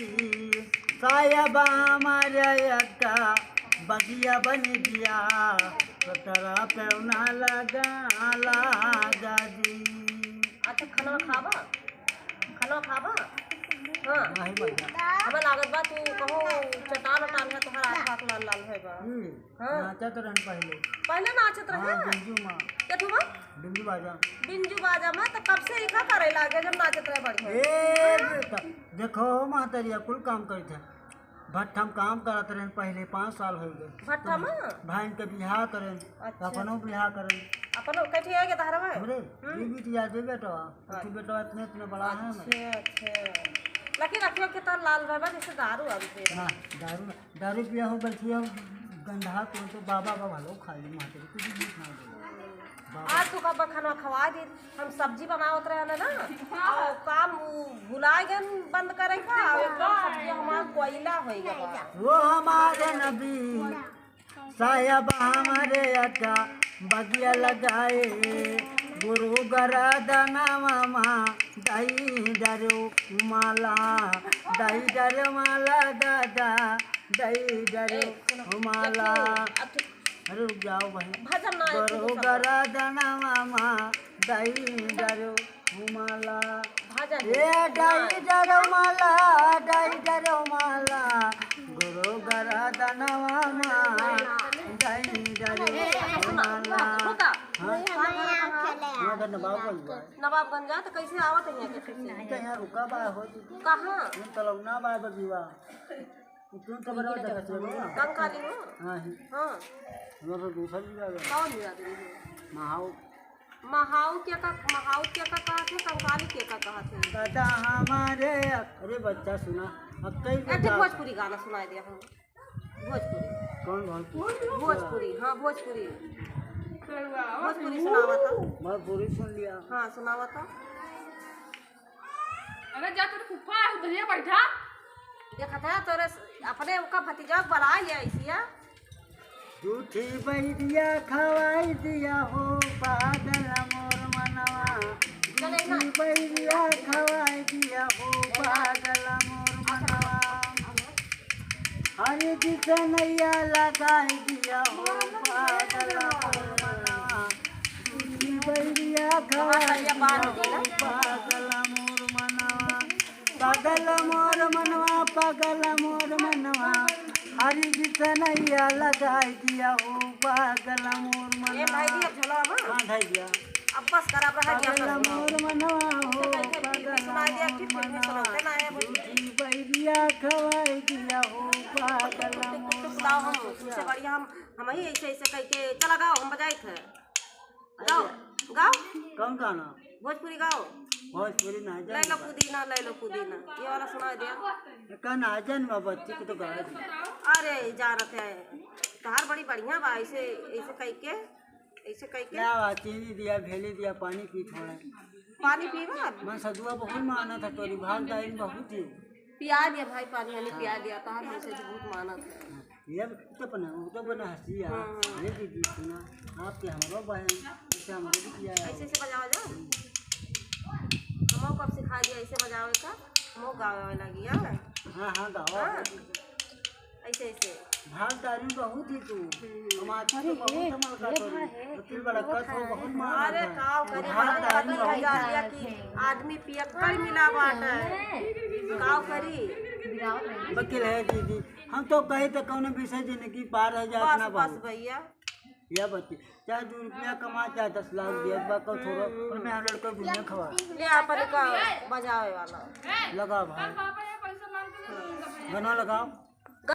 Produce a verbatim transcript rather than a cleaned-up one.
साहेब हमारे अक्का बगिया बन गया, तो तेरा पेवना लगा लागा जी। अच्छा, खाना खाबा? खाना खाबा? हाँ। नहीं भैया। हमें लागत बा तू कहूँ चटान उटान है, तोहर आँख आँख लाल लाल है बा। हम्म। हाँ। नाचत रहन पहिले। पहिले नाचत रहे? हाँ, बिंजू माँ। के थुआ? बिंजू बाजा। बिंजू बाजा में तो कब से इका करे लागे जब नाचत रहे बढ़िया? ए बेटा, देखो महतरिया कुल काम करत है। भट्ठा में काम करत रहन पहिले, पाँच साल हो गए। भट्ठा में? भाइन के बियाह करेन, अच्छा। अपनो बियाह करेन। अपनो कैसे आएगा तहरा में? हमरे? हम्म। ये बिटिया दे बेटवा, अच्छा। तू बेटवा इतने इतने बड़ा है हमरे। अच्छा, अच्छा। लेकिन अखियों के तार लाल बाबा जैसे दारू आदि पिए। ना, दारू ना। दारू पिया हो, गलतिया हो, गंधा तो, तो बाबा, बाबा लो खा ली, महतरी कुछ भी ना दे। बाबा। आज तू का खाना खवा दी, हम सब्जी बनावत रहे ना, ना, और काम उ भुला गए बंद करे का, और एकदम सब्जी हमार कोयला होई गवा। वो हमारे नबी साहेब हमारे अक्का बगिया लगाए, गुरु गरादनवा मा दई डरो माला, दई डरो माला दादा, दई डरो ए, सुनो, माला। अब तू अरे रुक जाओ भाई। भजन ना है, गुरु तू सब गरादनवा मा दई डरो माला। भजन ए है। दई डरो माला, दई डरो माला, गुरु गरादनवा मा दई डरो ए, ए, सुनो, माला। रुका। हाँ? कहाँ, कहाँ, कहाँ? यहाँ का नवाबगंज बा। नवाबगंज जा, तो कैसे आवत है यहाँ के फिर से? तो यहाँ रुका बा, हो जी। कहाँ? हम तलौना बा बगिवा। तुम तो बराबर जगह से हो ना? कंकाली हो? हाँ, ही। हाँ। हम तो दूसर भी आ गए। कौन भी आदमी हो? महाऊ। महाऊ के का, महाऊ के का कहत है, कंकाली के का कहत है? दादा हमारे, अरे बच्चा सुना, अब कई एक ठे बता। भोजपुरी गाना सुनाई दे हम। भोजपुरी। कौन भोजपुरी? भोजपुरी, हाँ, भोजपुरी। भोजपुरी सुनावा था। भोजपुरी सुन लिया। हाँ, सुनावा था। अरे जा, तोरे फूफा है, उधरिया बैठा। देखत है, तोरे स-, अपने ओका भतीजा के बलाइ लिया इसिया। जूठी बैरिया खवाई दिया हो पागल मोर मनवा। चले ना। जूठी बैरिया खवाई दिया हो पागल मोर मनवा। हरी जी से नैया लगाई दिया हो पागल मोर मनवा। जूठी बैरिया खवाई दिया हो पागल मोर मनवा। पागल मोर मनवा, पागल मोर मनवा, हरी जी से नैया लगाई दिया हो, पागल मोर ए भाई जी, मनवा। अब झोला बा? हाँ, धई दिया। अब बस कर, अब रहा गया पागल सब। मोर मनवा हो, इसे कैसे फिर भी पागल सुनाई दिया, मोर फिर, फिर भी मनवा। सुनाते ना है, बोलिए। जूठी बैरिया खवाई दिया हो, पागल कुछ, कुछ, मोर कुछ गाओ हम, मनवा। तुमसे बढ़िया हम, हम ही ऐसे, ऐसे कह के, चला गाओ, हम बजाई थे। गाओ, गाओ। कौन गाना? भोजपुरी गाओ। भोजपुरी ना जाने लैलो बा। पुदीना, लैलो पुदीना, ये वाला सुना दे। ये का ना जाने बा, बच्ची को तो गाए दे। अरे, जानत है, तहार बड़ी बढ़िया बा, ऐसे, ऐसे कह के, ऐसे कह के। क्या बा, चीनी दिया, भेली दिया, पानी पी थोड़ा। पानी पीबा? मन सदुआ बहुत मानत है तोरी, भाग दाइन बहुत ही। पिया दिया भाई, पानी वानी पिया दिया, तहार हमसे भी बहुत मानत है। ये तो बना, वो तो बना हंसी यार। हाँ, हाँ। ये दीदी सुना, आपके हमरो बहन, ऐसे हमरो भी किया है। ऐसे, ऐसे बजावा जाओ। हमको कब सिखा दिया ऐसे बजावे का? हमको गावे लगी, हाँ? हाँ, हाँ, गाओ। हाँ। ऐसे, ऐसे। भाग दारू बहुत ही तू। हम्म। हम आज तो अरे बहुत ये, धमाल का ये करी। भाई है, वकील बड़ा वो कस हो, खाए। बहुत मार अरे आता है। काव करी, भाग दारू बहुत जा दिया कि आदमी पियक्कड़ मिला बाटे। काव करी। वकील है दीदी। हम तो कहे तो कौनो विषय जिंदगी पार हो जाए बस, ना बस बहुत। भैया। या बच्ची, चाहे दू रुपया कमा, चाहे दस लाख दिया, बा को छोड़ो, हम्म। पर मैं हम लड़को दुनिया खवा। ले अपन का बजावे वाला। लगाओ भाई। गाना लगाओ।